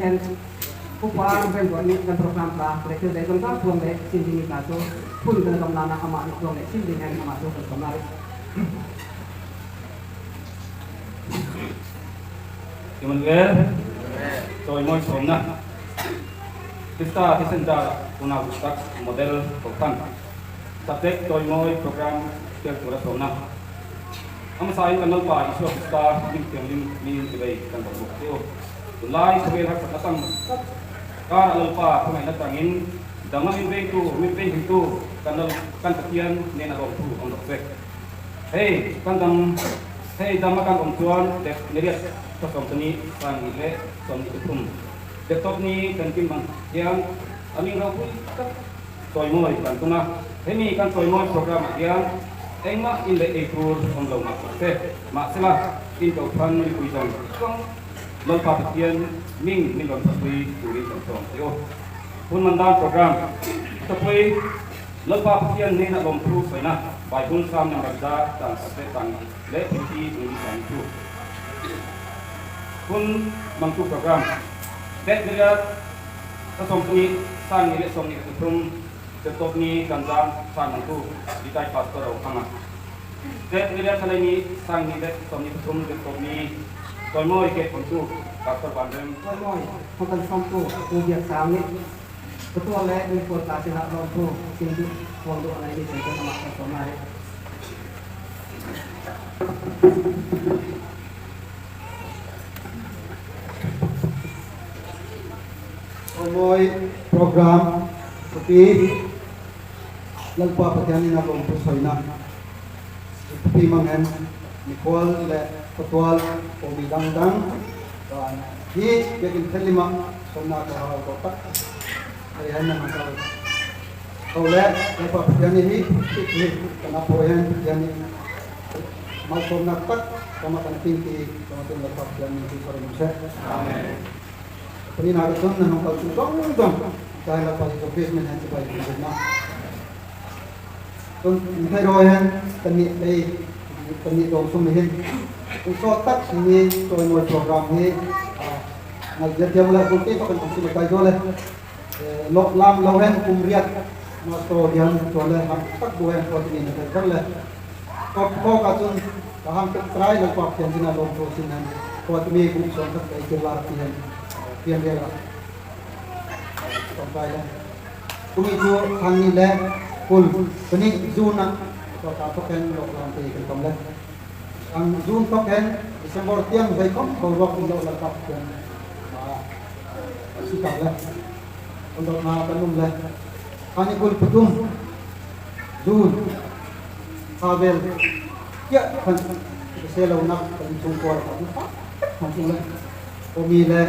hen upa Ruben Ruat nih kan program tla le thil zeizong zat tuang le sim dingmi tla cu phun kan dom lanak amah nih tuang le sim ding hen amah cu kan sawm lai. Emmanuel, chawimawi sawmnak, Krista thisen dar unau duhtak model kokhan, subject chawimawi program tel tura sawmnak. A hmasa in kan Lalpa Isua Krista hming thianghlim hmingin tivei kan rawn bawk che u. Tunlai khawvel harsatna tam tak karah Lalpa khawngaihna tangin danglam min vengtu, min venghimtu kan Lal kan Pathian nen a lawmthu awm rawh se. Hei kan dam hei dam a kan awm chuan dek niriat tha 12 sanghnih leh 23 dektawp ni kan kim ang hian a ming ropui tak chawimawi kan tum a. Hemi kan chawimawi program ah hian engmah in leh ei tur awm lo mah se mahsela in kohhran mipui zawng zawng Lalpa Pathian ming min rawn thatpui turin kan sawm che u. Hun man dan program thupui Lalpa Pathian hnena lawmthu sawina Bible Psalm number za tan khat leh tan leh thilthi eng i chu. Hun mangtu program Beth Gilead ka 12 sang ni leh 23 Sertawp ni kan zang sang mangtu Litai Pastor a awm ang a. Beth Gilead thalai ni sang ni leh 23 Sertawp ni Chawimawi Gate hawntu Pastor Vanrem. Chawimawi Hotel sawmtu Pu Biak Sang nih Patual le mikhual tla sinah lawmthu chim duh huam duh a neimi chung cun amah kan sawm lai. Awmawi program thupi Lalpa Pathian in a lawmthu sawina thupi hmangin mikhual le khawtual pawmi dangdang hi biakinn thellim ah sawmnak ka hau tawh tak hei han nan kal ko le Lalpa Pathian nih hi hi kan apo hen Pathian nih malsawmnak tak kama kan ting ti kama tun Lalpa Pathian nih hi sarum se. Amen. Panin ha cun nan hong kal tu dong dong dai Lalpa Jesuh Christ min hen sipai kan na. Cun thai roi hen kan nih ei kan nih dong sum hin so tak ni chawimawi program hi ngal thiam le bul te kan si kai zo le lo lam lo hen kum riat ma sto hian to le ham tak bu hen ko ni na thar le ko ko ka chun ka ham tuk trai lo pa thian jina lo to sin han ko mi bu son tak kai kila ti hen pian re la tong kai le tumi chu thang ni le kul pani zuna to ta token lo lam te kan tom le Ang June thawk hin December tiang zeikom boruak um lo lakak tiang si ta le ondot na kan um le ani kul pathum June havel kia khan se lo nak kan chung kuar kan pa kan chung le omi le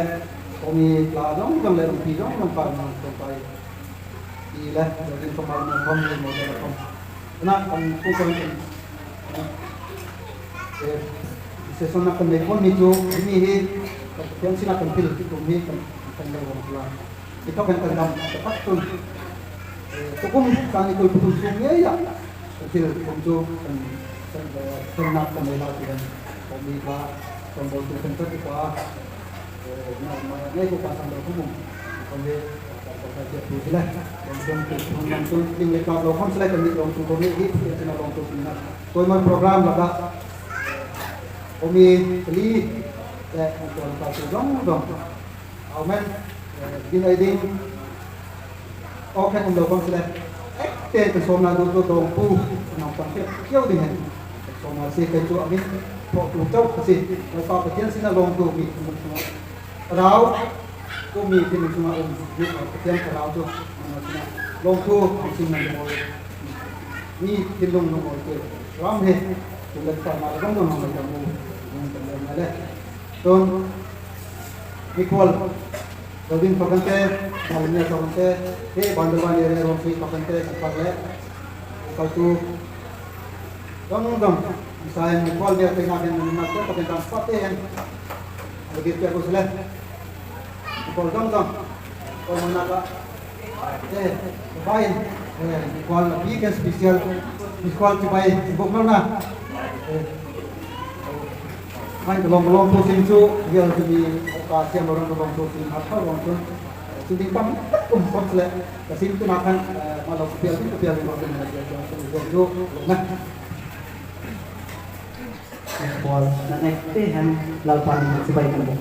omi la jong jong le pi jong jong pa na tong pai i le din thom na thom le mo le thom na kan chung kan Session na kan nei khon mi chu mi hi Pathian sinah kan thil tum hi kan kan lo wang la i thok kan dam ta tak tun tukum kan i kul putum chung ngei ya thil tum chu kan kan kan nak kan nei la ti kan mi kha kan bol tu kan tat pa na ma nei ko pa sang do khu mum kan le Toiman program laka omi li le tuan ka tu zong zong aumen din ai ding o khen um lo bang sile ek te ka som na du tu dong pu nong pang ke kiau ding hen som na se kai chu amin pho tu chau khasi pa Pathian sina long tu mi Rau tu mi thinlung chungah um Pathian thlarau cu nangmah sinah lawmthu an chim nan mawi mi thinlung lungawi te ram he tu le pa ma zong dong ngai mu nung kan le le cun mikhual Dodin thokan te Malunya thokan te he Bandarbani re rom sui thokan te kan pak le kal tu dong dong sai mikhual bia te na ben na te thokan tan pa te hen Begitu aku sila. Kol dong dong. Kol mana ka? Eh, bain. Eh, kol big and special. Kol ci bai buk na. Eh. Anh ka long long thu sin chu vial chu mi ka siam lo ran ka long thu sin a thar long chun chu ding tam tak um khop le ka sim tu na khan ma lo pial ding ka pial ding lo na sia chuan chu zo chu na Paul na nek te han lalpan sibai kan bu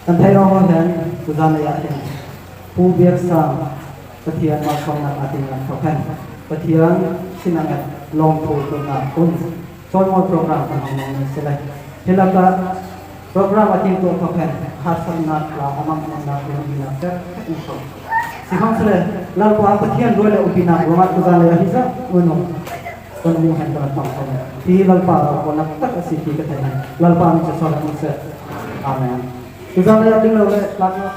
Kan thei rawng ah hin tuzan lei ah hin Pu Biak Sang Pathian malsawmnak aa tinnak thawk hin Pathian sinah ngat lawngthu tuahnak hun cawimawi program kan hmang lawng nan si lai. Hi lakah program a timtuah thawk hin harsatnak la a mangannak le umpinak ser in kho. Sihmanhsehlaw Lalpa Pathian rual le umpinak ruangah tuzan lei ah hi zat unung kan mu hen kan hmang kho. Hi Lalpa ro tak a si ti ka theih. Lalpa nih cu sawm hmang seh. Amen. Tuzan lei ah ding lo le tlak lo.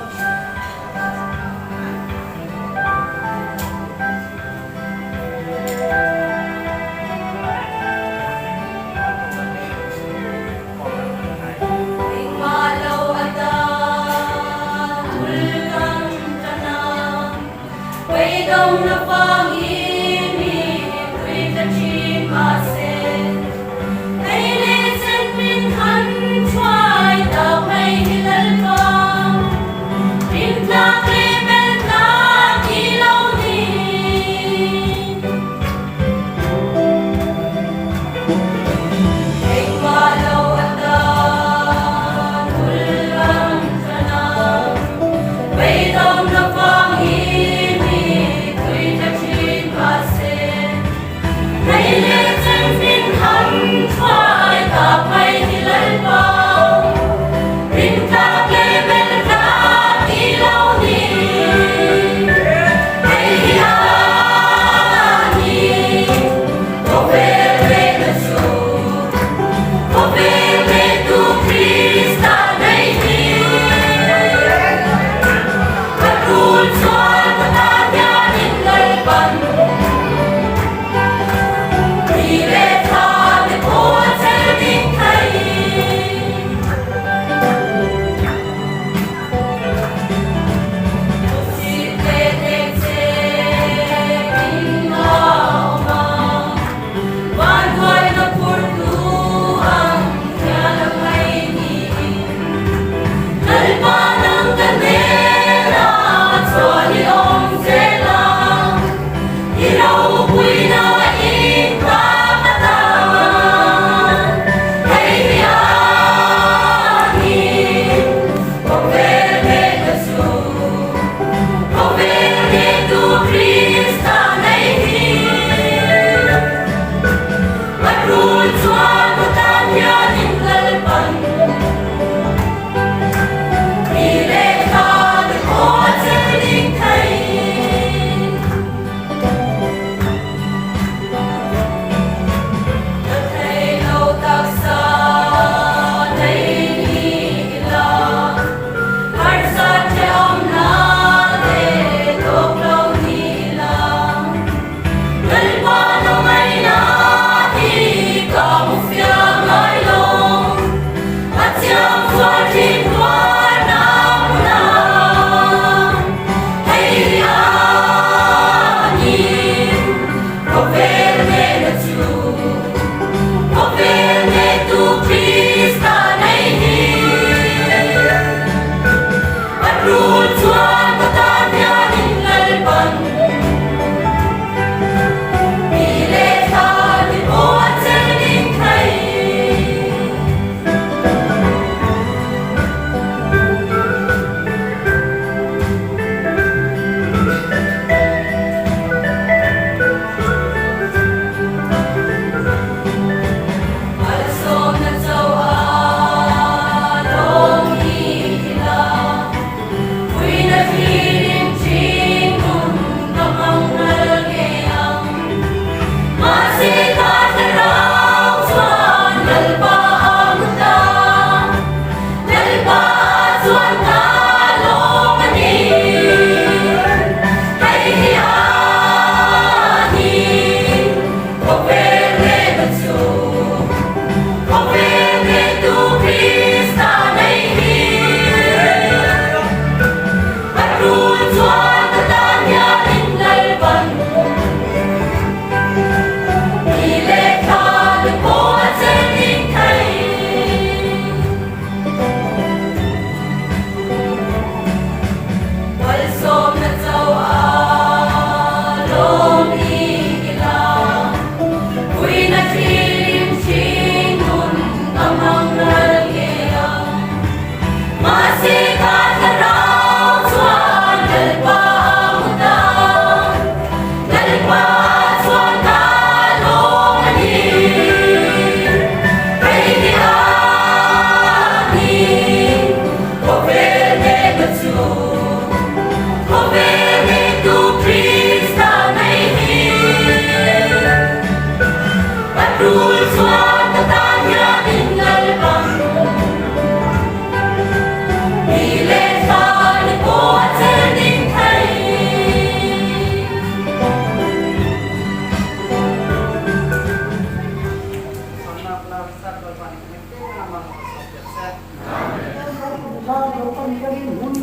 zar lo ka ni a rin hun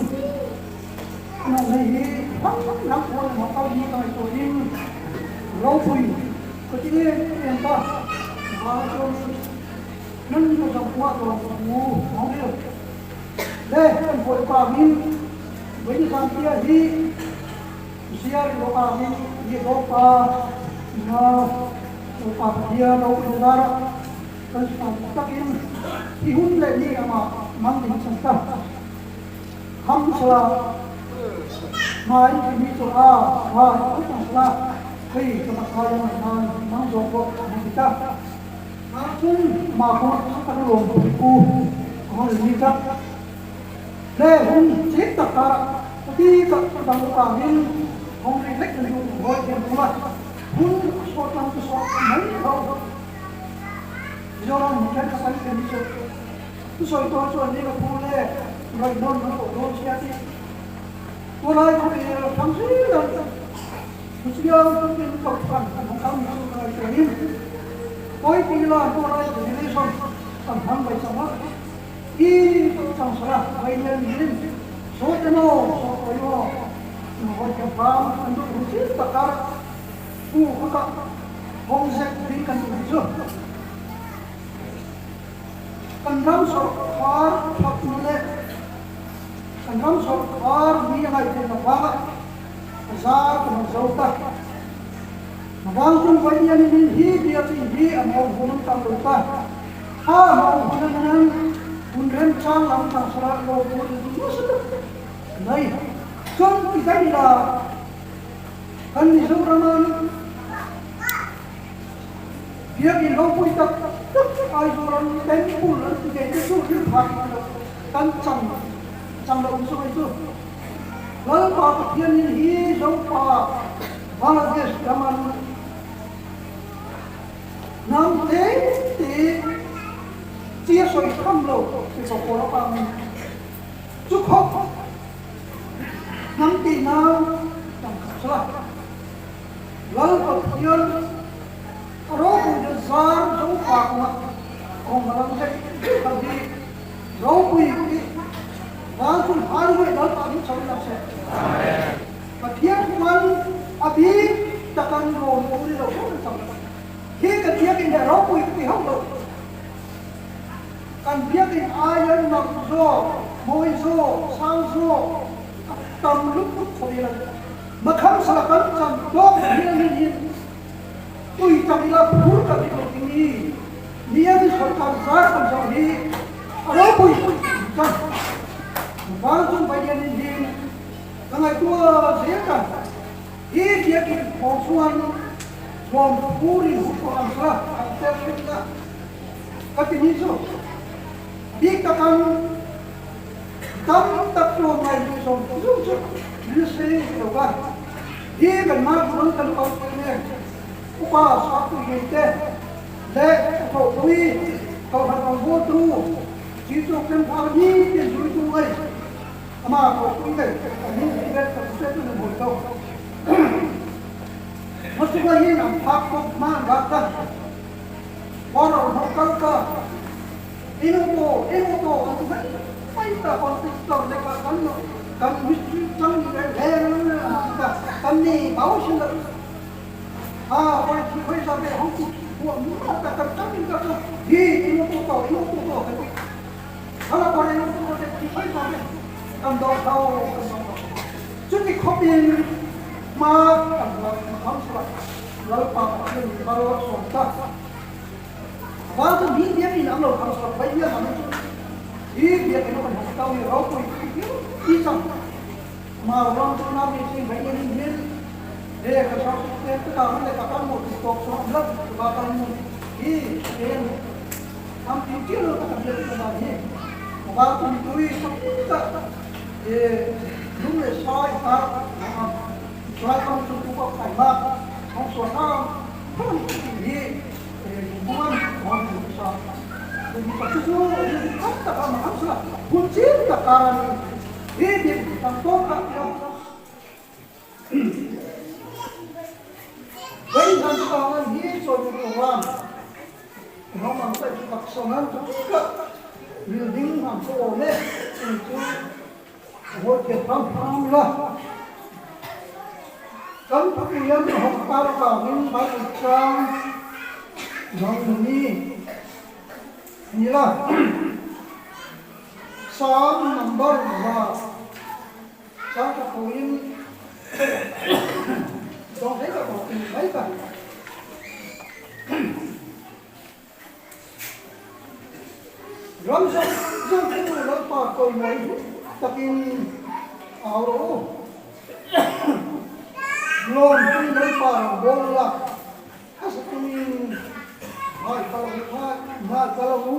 a nei hi hrang hrang pawl emaw kal hi ka ngaihtuahin ropui ka ti em em ta. Vang chuan nan ka zangkuah dawn thu a awm em? Le kan buai vangin Vainizantia hi ziar loh angin ni Zopa ina Zopa Pathian ropui zara kan sawm takin i hun leh ni amah mang in chan ta. Hamsala hmai timi chu a tha i ang sala hei ka taksa i ngaih nan mang zawk pawh a ni ti ta. Chun mah pawh ka lawm pui pu a hawn ni ta. Le hun chik tak karah ka ti ka dang avangin hawng ri hlek kan duh hawi thiam thung a, hun a sawt lam chu sawt mai tho. Mizoram thenkhat an thlen hi chu thusawi tawn chuan ni ka phu le raih nawn an koh dawn sia tih tunlai khawvel thang zel an thuchiang tukin kohhran an hmu kal ni chu ka ngaihtuahin pawi ti ila tunlai generation kan hmang mai chang a. I chang sala vai lian in saw te maw saw tawi maw hawi thiam phang an duh ru chin tak a pu kha ka hawng zek ding kan duh hi chu kan ram sawrkhar that na leh kan ram sawrkhar mi a ngaih theih loh vanga a zar ka hmu zo ta vang chung vai lian in hi biakinn hi a mawng hun an tam lo ta. A hmang hun a nan hun remchang lam tang salah lo tur in duh nasa tak mai. Chuan ti daih ila kan Mizoraman biakinn ropui tak tak Aizawl an temple an ti ngei te chu thil phak lo kan chang chang lo chu mai chu. Lalpa Pathianin hi Zopa Bangladesh raman Hnam te te chi a sawi tham lo ti bawk pawl avangin chu khawp hnam tih nan tam khat sela Lal Pathian a ropui te zar zo pakna awm a lang zek kha hi ropui tih van chun Hallelujah Lalpa min chho ila se. Pathian chuan a bik takan rawn awm ni lo ber chang hi kan biakin leh ropui ka ti hauh lo. Kan biakin aia mak zawk, mawi zawk, sang zawk a tam lutuk khawp ila Makham sala kan chan tawk hian in tui tak ila phur ka ti lo ding i nian sorkar zar kan zawh hi a ropui chan. Van chung Pathian in hi Ka ngaihtuah zel ta. Hi biakinn thawng chuan thuam phur in hu tawh ang kha an tel thin a. Ka ti ni chu bik takan tam tak tlawm ngai mi zawng zawng chu ni se lo va. Hi kan mah chuan kan kal pui nen upa Saptui ngei te leh thawhpui kohhran rawngbawltu chi chu Kemphar ni tin zuitu ngei Amah pawh pui daih a hming tih vel ka hre chu ni hmui lo. Hmachunga hian an phak bawk hma an rak ta. Border hnawh kal ka Inoto Inoto an ti mai mai ta consister leh ka kan kan mistri chang ni leh hle an ti ta kan ni bau sin lo. Ha koi thi khoi sa ve hong ku huam ma ta kan chang in ka chu hi Inoto to Inoto to kan ti. Chuti khawpin hma kan la tham suah Lalpa Pathian in mal a sawm ta. Val chu mi biakin an lo tham suah mai hian ang chu hi biakin a kan hmu tau hi ropui hiu hi chang mar ram chu na mi chi mai in hin he ka sa te ta le ka kan mo ti tok so am la ba kan hi en Am ti tir lo tak a biak ina dan hi a val kum tui sak tak e lung leh sai tar a am lai kam chu tu pawh khai ma hong suan ang phun tih hi e buan hong tu sa mi pa chu chu tam tak a ma am sala hun chin tak kar ani hi din tam tawk a Vei han sang an hi chawi program ram ang taih chu tak sang an chu chu ka. Building ang chu awm e, chung chu ngawi thiam hram hram ila. Kan thupuian hawk tar avangin Bible chang zawng ni ni la. Psalm number 100 chang tha pawhin zawng hlei ka tawh tih mai ka. Ram zawng zawng chu Lalpa chawimawi hlut takin au rawh u. Lawmtui Lalpa rawngbâwl la, a sa tumin ngai ka lo ngai ka lo u.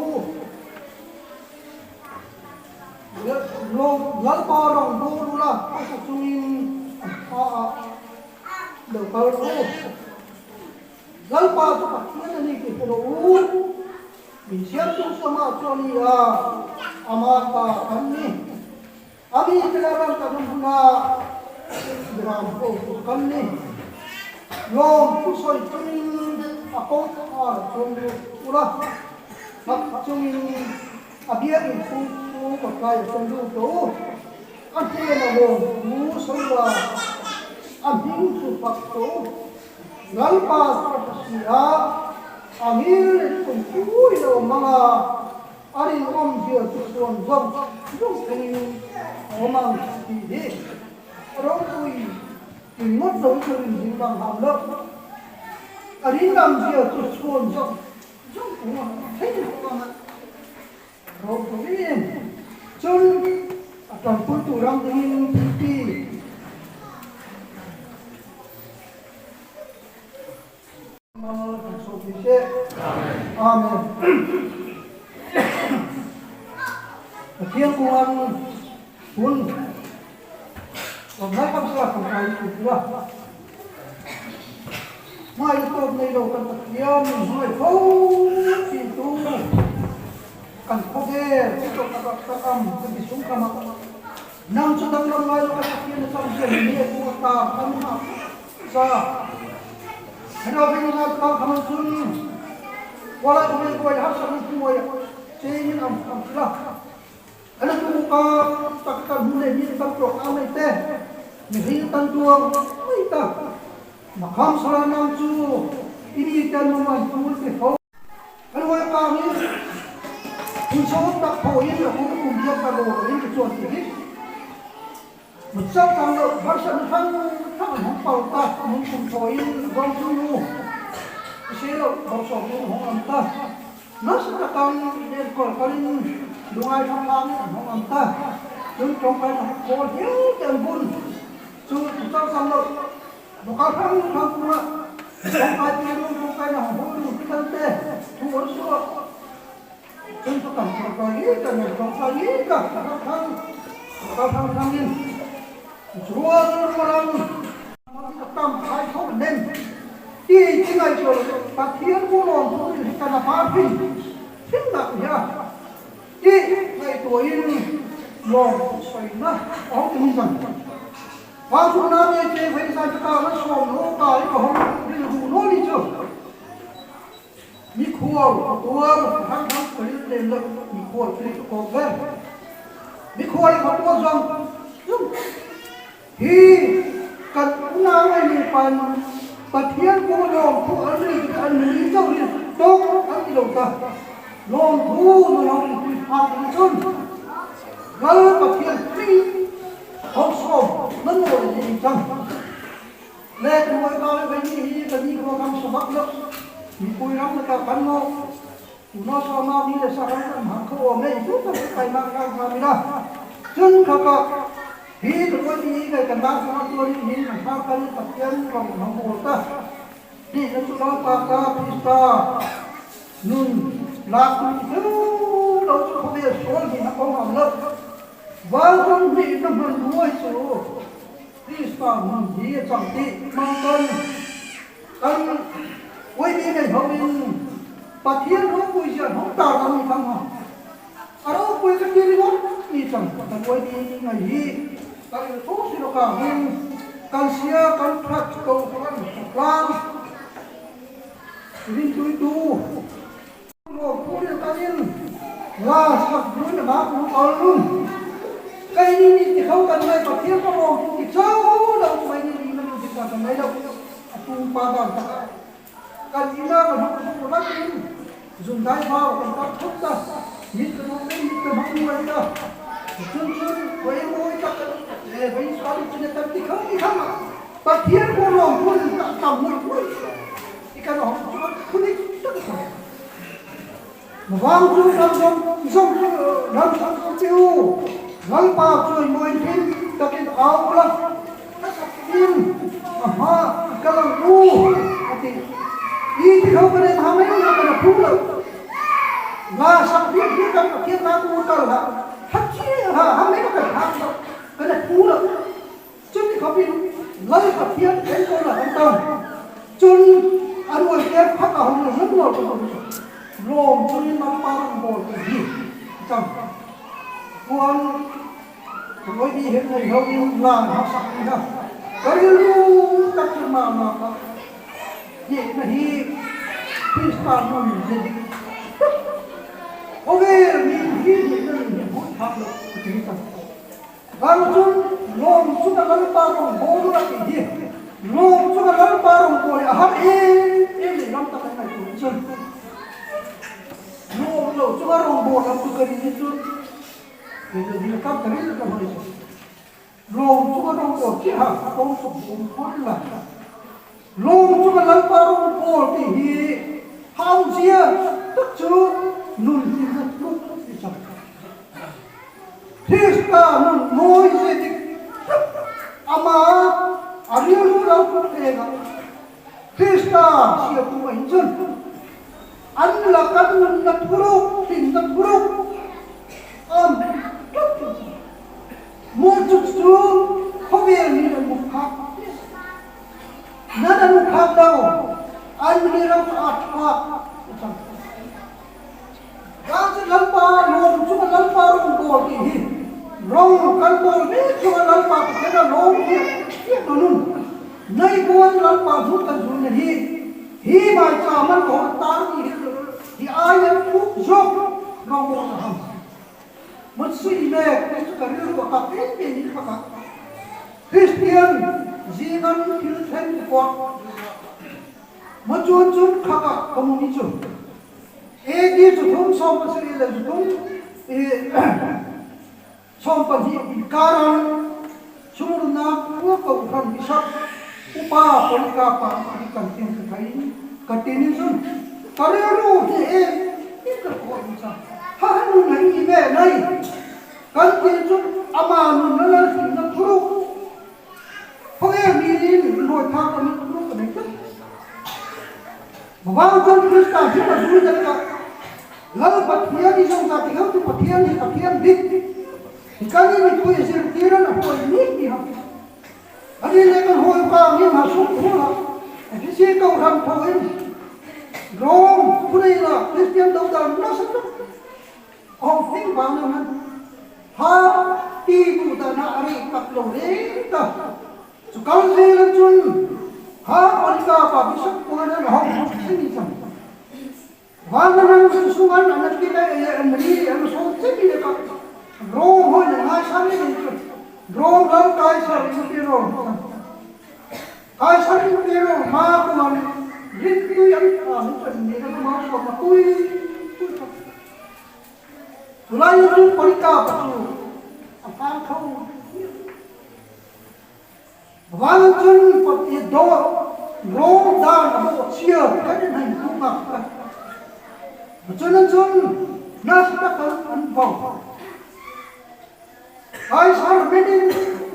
Lalpa rawngbâwl u la, a sa chungin a hmaah lo kal rawh u. Lalpa chu Pathian a ni tih hre rawh u. Min siamtu chu amah chu a ni a, ama ta kan ni. A mite leh ram kan awm hunah ram ho chu kan ni. Lawm thu sawi chungin a kawngkhar a chuan lut ula, hak chungin a biakinn chhung chu kawtlai a chuan lut rawh u. A hnenah lawm thu sawi la, a hming chu fak rawh u. Lalpa chu a hre si a, a ngil kum pui lo mang a, a rinawmzia chu chhuan zawng zawng thlengin a awm ang tih hi ropui tih ngawt lo chu rin ding bang ham lo. A rinawmzia chu chhuan zawng zawng thlengin a awm ang. Ropuiin chun a tanpui tur ang dingin thilti Amen. Pathian kungan hun Awmlai kam sala kan kai tu tura Hmai tawp nei lo kan Pathian min hmangaih fo thin tu kan khawvel chu tawp tak tak ang kan ti sung kham a. Nang chu danglam ngai lo kan Pathian a chang hian mi a tu a ta kan hak sa. Hena veng ngai kang kham an chun kualai khawvel kuai harsa ni hmuai chengin am am sila. An tu ka tak kan hun nei mi tam tawk a nei te mi hi tan tuang mai ta. Makham sala nang chu i mi te an man tul ti fo. An huai kang in hun sawm tak thaw in a kum kum hian ka rawn in ti chuan ti hi. Mut chauh tam loh harsat hrang hrang an hawng pal ta mun kum thaw in zawng chu nu i si loh bawrhsawm in hawng am ta. Nasa takan enkawl kalin lungai thanglang in an hawng am ta. Chun tawngtai na khawl hial te an bun chu ti chauh tam loh Bawka hrang hrang kungah tawngtai piru tawngtai na hawng hawng ru ti te thu an suah. Chun chu kan tawngtai ngei ka nei tawngtai ngei ka hrang hrang bawka hrang hrang in rual rual ang ka tam khai tho nem ti chi ngai chu Pathian ku lawm thu in hi kan a par thin thin nak nia ti ngaihtuahin lawm sawina a hawng ti hun kan. Hmang chu na me che vei zai ka ta na sawm lo ta i ka hawng rilru nawn hi chu mikhual ka tuar hran hran ka ril lem lo mikhual ka ri ka kawk vel mikhual ka tuar zawng zawng hi kan unau ai ni pan Pathian kawng lawm thu an ri te an ni chauh hi tawk an ti lo ta lawm thu na lo ri pui phak ni chun Lal Pathian hming Hawksawm na nawi ni in chang. Le tuai ka le vei ni hi ka ni khua kam sabak lo. Mipui ram na ta kan ngo. Tuna sa ma mi le sa ram kan hang kho awm e itu tak kai ma ka ka mi la. Chun kha ka hi tuai ni ngai kan ba sa tuai ni hin kan ha kan Pathian rong hang bol ta. Ni na chu lo pa ka Krista nun lak tu chu lo chu khawvel sual hi na kong am lo. Vancung nih na hman ruai cu Krista hmun hi a cang dih. Mangkan kan uaimi nei ho in Pathian ropui zia hmang tar kan ni cang hnga. A ropui ka ti ringawt mi cang kan uaimi ngai hi kan il fo si lo kang in kan sia kan that ko kan tlang rintuitu. Lawm phur in kan in. La sak run a mak lu kal run. Kei ni nih ti kho kan ngai Pathian ka lawm tu ti cho lo mai ni ni na nu dik kan nei lo. A tu pa dan tak a. Kan ina kan hong thuk rat in zun dai vau kan kap thuk ta. Mit kan hong nei mit kan hong nuai ta. Chun chun koi mawi tak kan le vai sual chune kan ti kho ti kham a. Pathian ko lawm tu ta tam mul mul. Ikan hong chuan khunik tak ko. Vang chu ram zawng zawng chu ram hrang hrang che u, Lalpa chawimawi hlim takin au la, a takin a hma i kal ang u, a ti. I ti kho ka nen ha mai na ka na phu lo. La sak biak hi kan Pathian nan u kal la, that chi ha ha mai na kan hak lo, ka na phu lo. Chumi khawpin Lal Pathian enkawl a kan tang. Cun a rual te phak a hung lo hrim lo ka hmu. Lawm chungin Lalpa rawngbâwl tih hi a cang. Puan Ruaimi he nei ho in lan hmasak ni kha ka rilru tak chu ma ma ka hnehna hi Krista nun ze dik tak khawvel mi hi hnehna nun hi a hmuh phak loh ka ti cang. Kal chun lawm chunga Lalpa rawn bawl a tih hi lawm chunga Lalpa rawn bawl a har em em leh ram tak an ngaihtuah chun lawm lo chunga rawn bawl lam chu ka rin hi chu kei chu dil kam ta ril ka hmang chu lawm chunga rawn bawl chiaha kawng chawp awm phawt la lawm chunga Lalpa rawn bawl tih hi hauhzia tak chu nun hlimna tluk ni chang. Krista nun mawi ze dik tak ama a rilru lo thleng a, Krista siamtu a inchun. An laka nunna thuruk, hlimna thuruk awm tlat thin chu. Muchu chu khawvel min an muk phak miah lo. Nan an muk phak lo, an rilru chu a thlak a chang. Kan chu Lalpa lawm chunga Lalpa rawn bawl tih hi rawng kan bawl mek chunga Lalpa Pathian a lawm hiah hiah lo nun. Nei buan Lalpa hmuh kan zul na hi hi mai cha man ko a tar ni hi hi ai an thuk zawk rawng bawl na ham. Mut si mek tih chu ka rilru a kap em em in ka kap. Kristian zingan thil thleng te pawh Machuan chun khakah comuni chu AD zu thum 17 le zu thum i 12 inkar ah Smurna khua kohhran bishop upa Polycarp-a hi kan tin ka thei in ka tin in cun ka rilru hi em in ka kawh in cang. Ha ha nun hei ni ve nei kan tin cun amah nun le lalhlimnak thuruk Khawvel mi in rawithak a mit tluk a nei tlat. Vang chuan Krista hi ka zui ta lek a, Lal Pathian i zawng zah ti lo chu Pathian hi Pathian dik hi kan in mipui zirtir an a huai mek ni ha. Ani leh kan hawi vang in ha sum thul a, Efesi kohhran tho in Rome khunei la Kristian dodal nasa tak Aw hming vang lo nan ha ti duh dan ah a reh tak lo reng ta. Chu kal zel an chun ha Monica pa bishop puan an hawng hawng si ni chang. Van na nan chu sung an an ti le an ri an so che mi le ka Rome hoi na ngai sang ni ni chu Rome lal Kaisar imperial chang. Kaisar imperial ma kuman rin tui an tha ni chan ni na ma so ma tui tui tha. Chulai chu Polycarp chu a hmang kho viau. Van cun i dawh Rome dan a bawh chia kan in hei hmuh ngak ta. Cun an cun nasa tak an vo. Kaisar min in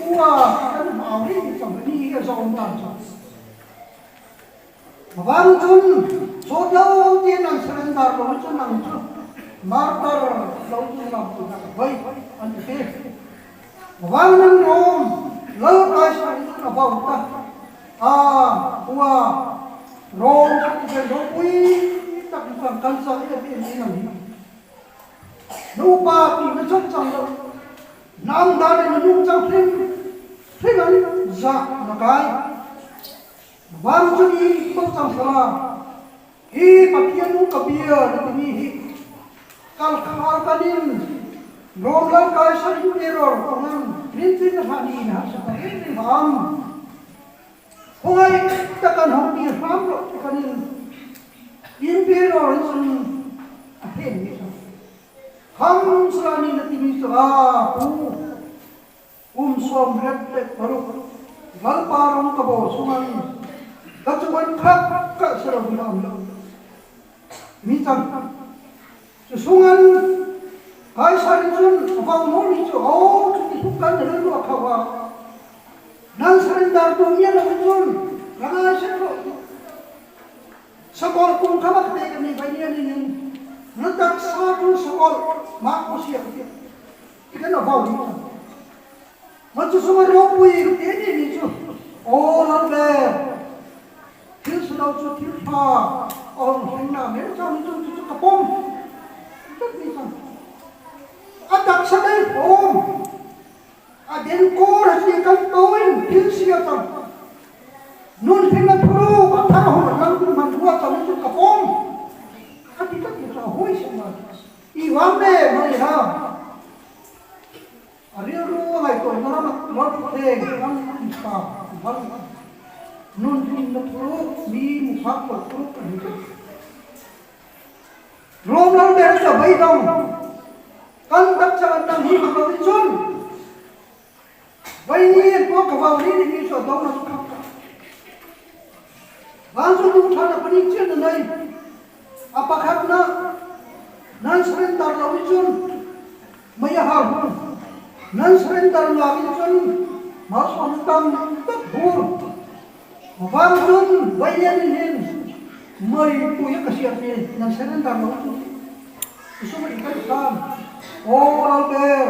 ua kan hau rih cang ni hi a zawm dan cu. Van cun sawt lo tiin an surrender lo cu nang cu martar lo cu lam tu na ka hoi an ti. Van nan rom lal Kaisar in a vau ta a ua Rom cu ti ropui tak chuan kan cang em em in ang hi. Nupa ti na chon cang lo nang dan in na nung cang hrim hrim an zah na kai. Vancung i tho cang sala, hi Pathian nu ka bia na timi hi. Kal khar kanin Rom lal Kaisar emperor kongan rintin rani na sa am Khawai takan hong ti hram ro kanin emperor sun a hen mi sa Kham srani na ti mi sa pu Kum 86 Lalpa rawng ka bawl chungin ka cungin khat kalh si loin a um lo mi cang. Cu chungin Kaisar nih cun a vau nawlmi cu aw cuti hluk kan rilru a kho ah nan surrender tu mi lo in cun ka ngai seh rawh ti. Sakawlh kung kha mak te ka mi vai nian in na taksa cu sakawlh mah ko sia ka ti. Ikan a vau ding cang. Ma cu sung a ropui te ni mi cu aw lal le thil silo cu thil tha ong hling na men cang cu cu ka pom tat mi cang. A taksa dei hom a den kor si kan toin thil sia cang. Nun hling na thuru ka thar hor lang man rua cang cu ka pom. A ti tat mi sa hoi sim I vang me mai ha. A rilru a ngaihtuahna ram ah lalthutthleng ram pa hmang nun hlimna thuruk mi muphak lo thuruk an ni. Rom lal ber cu a beidong. Kan tak chang an nang hi mak lo in cun Vaini an tuah ka vau ri mi cu a dong na cu khap ka. Vancung nu ṭha na pahnih cia na nei. A pakhat na nan surrender lo i cun mei a har hung. Nan surrender lak in cun malsawm tam tak bur. Vancung vailian in hin mei pui a ka siat mi nan surrender lo cun isum in kan sam. Aw lalber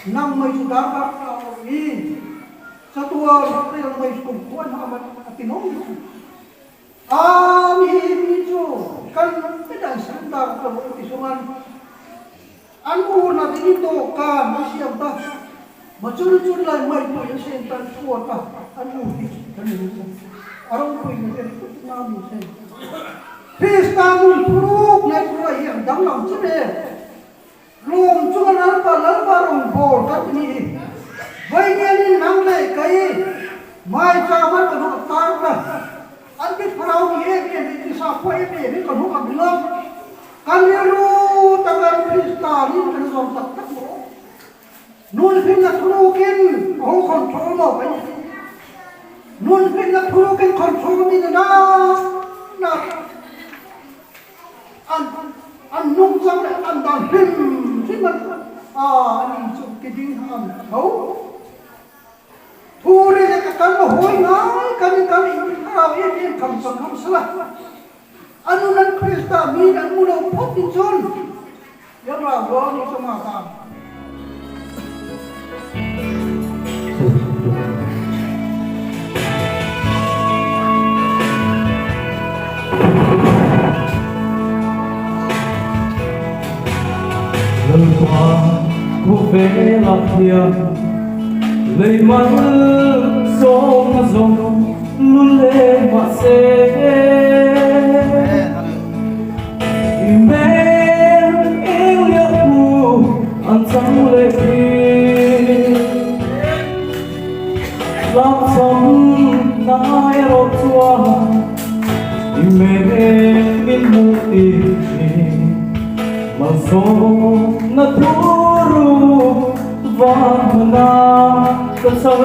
Nang mei cu darkar ka lo i catual rel mei kum khuan ha man a ti nong mi a mi mi cu kan pedan sandar ka lo ti sungan an u na ding to ka ma siam ta ma chun chun lai mai pu in sen tan suat ta an u ti kan ni arong pui na te na mi sen Krista nun thuruk nei thura hi ang dang lam chu ne Lawm chung a Lalpa Lalpa rawngbawl kan ti hi Vainian in nang le kei maica man kan hung a tar ta. An ti thlarau mi em em hi ti sakhua em em hi kan hung a bilang. Kan rilru takan Krista nin kan zawm tak tak maw? Nun hlimna thurukin a hung control maw kan ti. Nun hlimna thurukin control mi na na An an nungcang le an dan hrimhrim an a ani cu ti ding an tho. Thuri le ka kan hawi ngai kan in kan in thlarau in in kham sang kham sala. Anu nan Krista min an mu lo phot in cun yang ra lo ni sama ta. Lalpa khawvelah hian lei mal sawm a zawng luleng mahse I hmel eng liah pu an chang leh thin. Tlangcham nai erawh chuan i hmel min hmuh tir thin. Malsawmna thuru van hmana ka char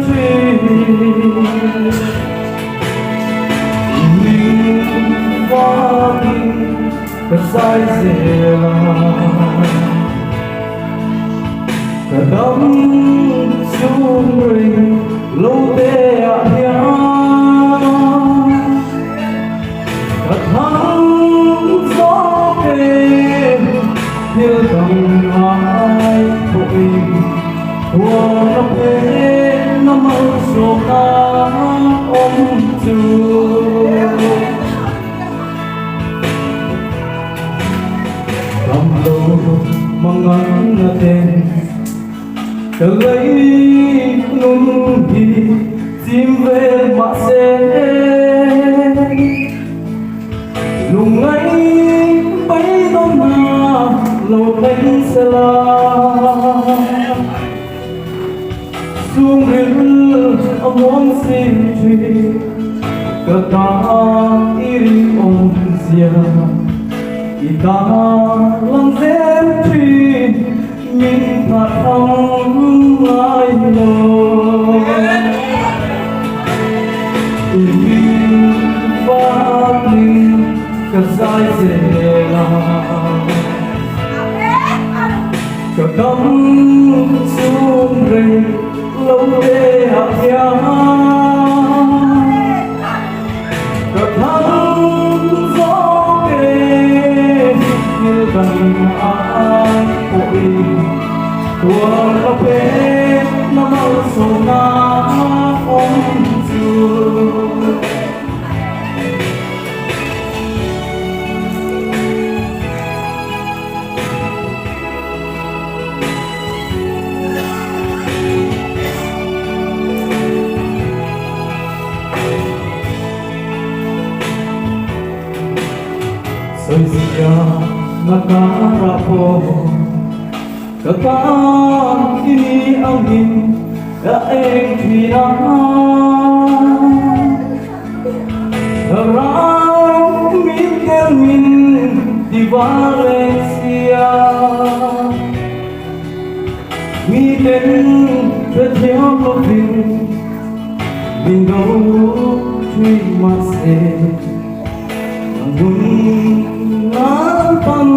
thin. I hming vakin ka zai zel a, ka dam chung reng lo te ah hian ka thang zawk e thil dang ngai pawhin huan a phen a malsawmna awm chu. Kam lo mangan na ten ka lei nun hi chim vel mahse lungngai beidawna. sela. Chhungril a muang si thin, ka tan i rinawm zia. I tan lang zel thin, min phat ang ngai lo. I hming fakin ka zai zel a. Ka dam chhung rei lo te ah hian ka thang zawk e thil dang ai pawhin tuar ka pek na malsawmna awm chu. Sawisia na kara pawh ka tan i ni angin ka eng thin a. Thlarau min tel min ti var leh sia. Mi ten hrethiam lovin min do thui mahse nang hun ngai pang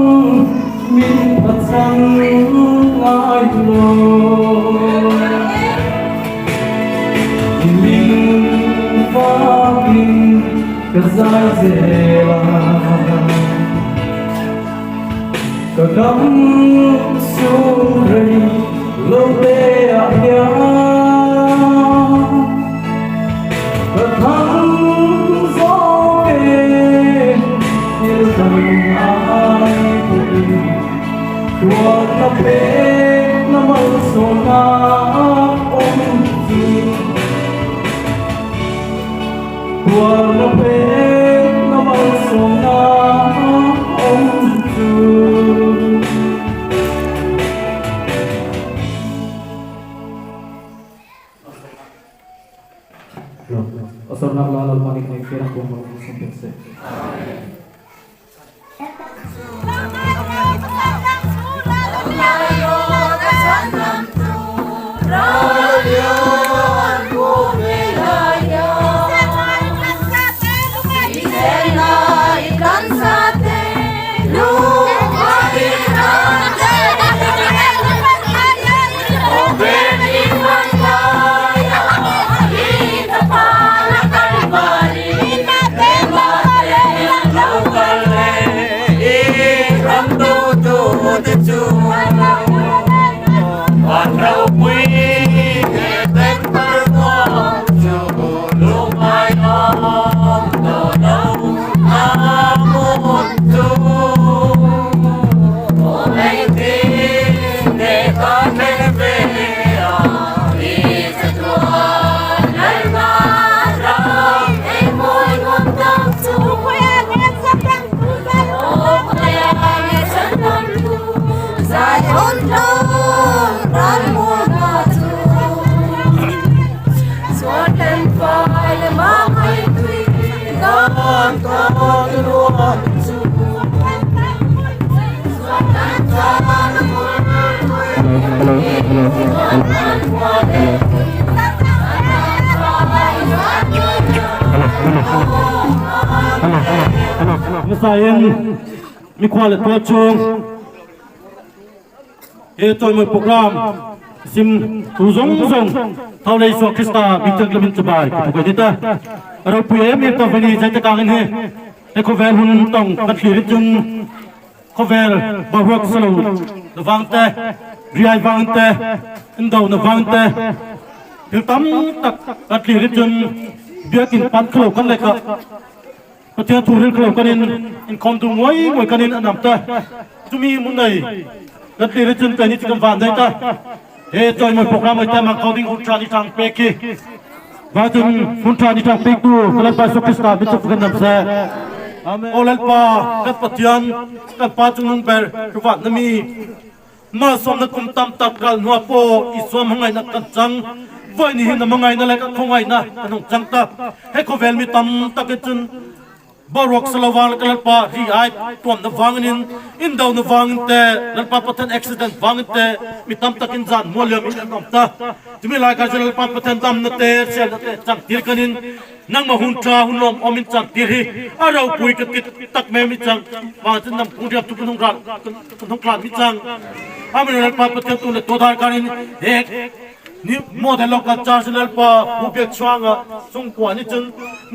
min phatsan ngai lo. Min fakin ka zai zel a, ka dam chhung rei lo te ah hian ka thang zawk e thil dang ai pawhin Tuarna pek na malsawmna awm chu Tuarna pek na malsawmna awm chu. Osawmnak la Lalpa nih kan i fian ang kong sum pek seh. Hmasain mikhua le tual chung he chawimawi program sim tu zawng zawng tho lei Isua Krista bik thianghlim in chibai ka puk ai ta. Ropui em em to veni zai te kang in hi he khawvel hun tong kan thlir in chung Khawvel boruak salo na vang te, riai vang te, indo na vang te, thil tam tak kan tlir in cun biakinn pan kholo kan lek ah Pathian thu ril kholo kan in inkhawm duh nguai nguai kan in an am te. Cumi mun nei kan tlir in cun kai ni cu kan van dei ta. He chawimawi program oi te mang kho ding hun tha ni thang pek hi. Va cun hun tha ni thang pek tu Lalpa Jesuh Krista min cu kan nam seh. Amen. O Lalpa kan Pathian kan Pa cungnung ber ruvat na mi Malsawmna kum tam tak ral hnuah pawh Isua hmangaihna kan chang. Vawi ni hin a hmangaihna leh ka khawngaihna kan hung chang ta. He khawvel mi tam takin cun boruak sa lo vang leh ka Lalpa ri ai tuamna vangin in indona vangin te Lalpa Pathian accident vangin te mi tam takin zan mual liam in an awm ta. Chumi lai khan cun Lalpa Pathian damna te hrialna te chang tir kan in Nangmah hun ṭha hun lawmawm in cangtir hi a ropui ka ti tak men mi cang. Mah cun nam kung riam tu kan hung ral kan hung klan mi cang. Amen Lalpa Pathian tu le tawdar kan in hek ni model local church Lalpa pu biak chuanga sungkua ni cun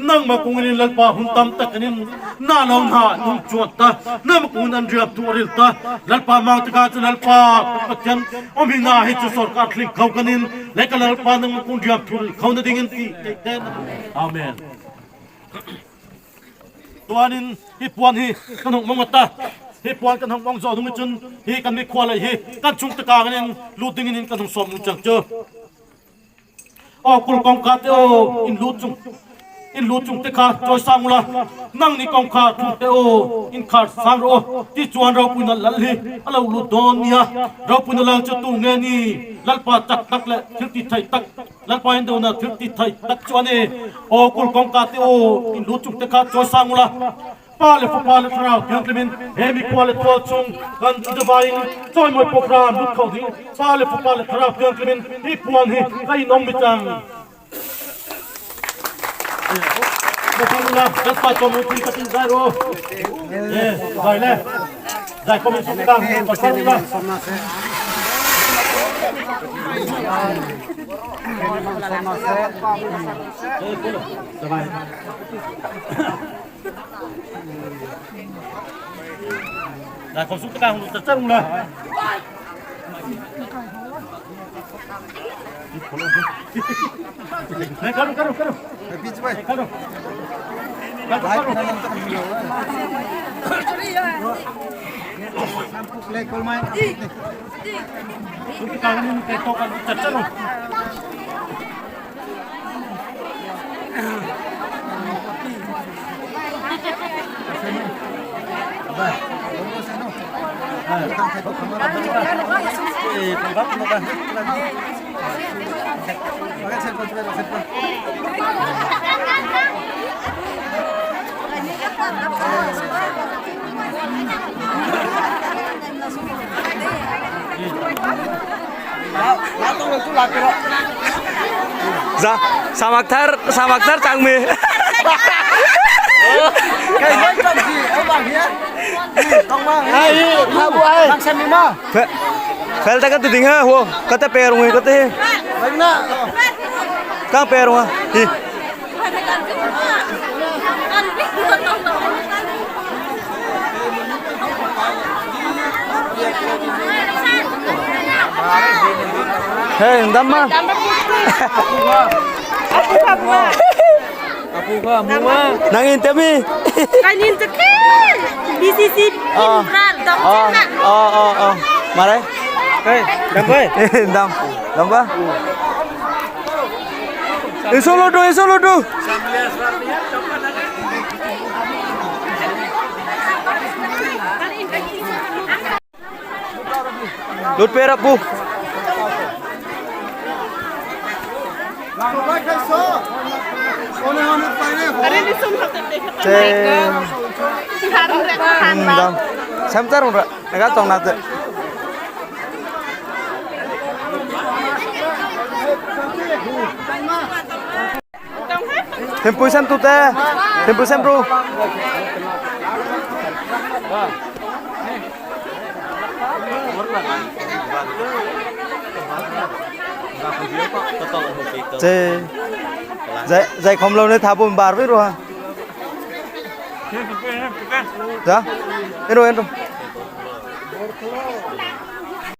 nangmah kung in Lalpa hun tam tak in na lo na nung chuan ta nangmah kung in an riam tu aril ta Lalpa mang tika cun Lalpa Pathian om hi na hi cu sorkar thling kho kan in le ka Lalpa nangmah kung riam tu kho na ding in ti Amen. Tuanin hi puan hi kan hung mong ta. Hi puan kan hung mong zo dung cun hi kan mi khua lei hi kan chung te kang in lut ding in kan hung som nu chang chu. O kul kong ka te o in lut chung in lut chung te kha choi sang ula nang ni kong kha thung te o in khar sang ro ti chuan ro pui na lal hi alo lut don nia ro pui na lal chu tu nge ni lalpa tak tak le thil ti thai tak Lalpa in dona thil ti thei tak chu a ni. Aw kul kawngka te u, in lu chung te kha chawi sang ula, Pa le Fapa le Thlarau Thianghlim in he mikhua le tual chung kan Judavai in chawimawi program lut kho ding Pa le Fapa le Thlarau Thianghlim in hi puan hi ka in awm mi cang. Lalpa chawimawi pui ka tin zai ru. Zai le zai kom in sum kang pasal ula. Lại còn xuống cái đang chặt chặt luôn này. Này cắt cắt cắt. Cắt. Cắt Dạ, samak thar, samak thar chang mi. Fel ta kan tu ding ha, ho, kata perung hi kata hi. Kang perung ha. Hi. Hey, dam ma. Nang in temi. Kanin te ke. BCC Imran dam na. Ờ ờ ờ. Mà đây. Hey, dam ơi. Dam. Dam ba. Isolo do, isolo do. Lut pera bu. Xem chắc rồi, cái tòng nào Thêm pui xem tu te, thêm pui xem ru. Chê, dạy dạy không lâu nữa thả bùm bà với rồi. Dạ, em rồi em rồi.